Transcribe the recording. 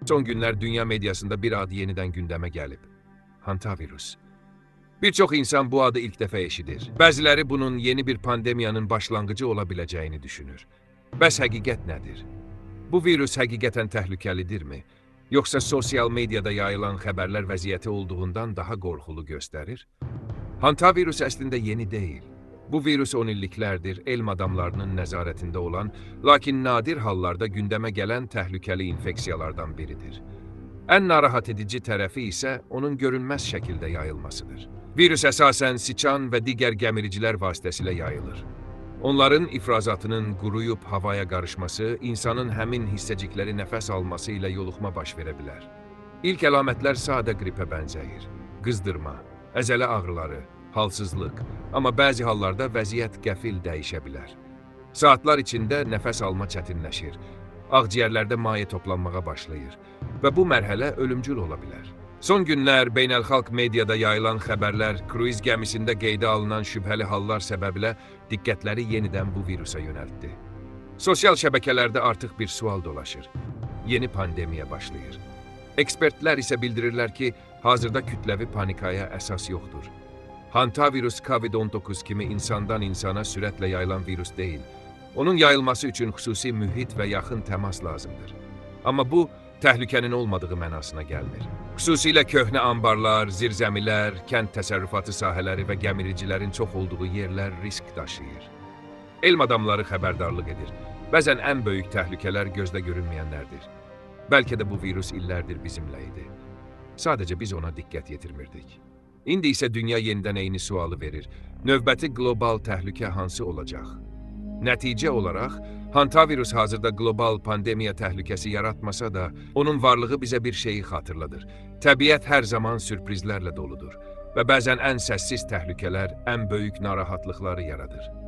Son günlər dünya medyasında bir ad yenidən gündəmə gəlib. Hantavirus. Bir çox insan bu adı ilk dəfə eşidir. Bəziləri bunun yeni bir pandemiyanın başlanğıcı ola biləcəyini düşünür. Bəs həqiqət nədir? Bu virus həqiqətən təhlükəlidirmi? Yoxsa sosial mediada yayılan xəbərlər vəziyyəti olduğundan daha qorxulu göstərir? Hantavirus əslində yeni deyil. Bu virus 10 illiklərdir elm adamlarının nəzarətində olan, lakin nadir hallarda gündəmə gələn təhlükəli infeksiyalardan biridir. Ən narahat edici tərəfi isə onun görünməz şəkildə yayılmasıdır. Virus əsasən siçan və digər gəmiricilər vasitəsilə yayılır. Onların ifrazatının quruyub havaya qarışması, insanın həmin hissəcikləri nəfəs alması ilə yoluxma baş verə bilər. İlk əlamətlər sadə qripə bənzəyir. Qızdırma, əzələ ağrıları, halsızlıq, amma bəzi hallarda vəziyyət qəfil dəyişə bilər. Saatlar içində nəfəs alma çətinləşir, ağciyərlərdə maye toplanmağa başlayır və bu mərhələ ölümcül ola bilər. Son günlər beynəlxalq mediada yayılan xəbərlər kruiz gəmisində qeydə alınan şübhəli hallar səbəbilə diqqətləri yenidən bu virusa yönəltdi. Sosial şəbəkələrdə artıq bir sual dolaşır. Yeni pandemiya başlayır. Ekspertlər isə bildirirlər ki, hazırda kütləvi panikaya əsas yoxdur. Hantavirus COVID-19 kimi insandan insana sürətlə yayılan virus deyil. Onun yayılması üçün xüsusi mühit və yaxın təmas lazımdır. Amma bu, təhlükənin olmadığı mənasına gəlmir. Xüsusilə köhnə ambarlar, zirzəmilər, kənd təsərrüfatı sahələri və gəmiricilərin çox olduğu yerlər risk daşıyır. Elm adamları xəbərdarlıq edir. Bəzən ən böyük təhlükələr gözdə görünməyənlərdir. Bəlkə də bu virus illərdir bizimlə idi. Sadəcə biz ona diqqət yetirmirdik. İndi isə dünya yenidən eyni sualı verir. Növbəti qlobal təhlükə hansı olacaq? Nəticə olaraq, hantavirus hazırda qlobal pandemiya təhlükəsi yaratmasa da, onun varlığı bizə bir şeyi xatırladır. Təbiət hər zaman sürprizlərlə doludur və bəzən ən səssiz təhlükələr ən böyük narahatlıqları yaradır.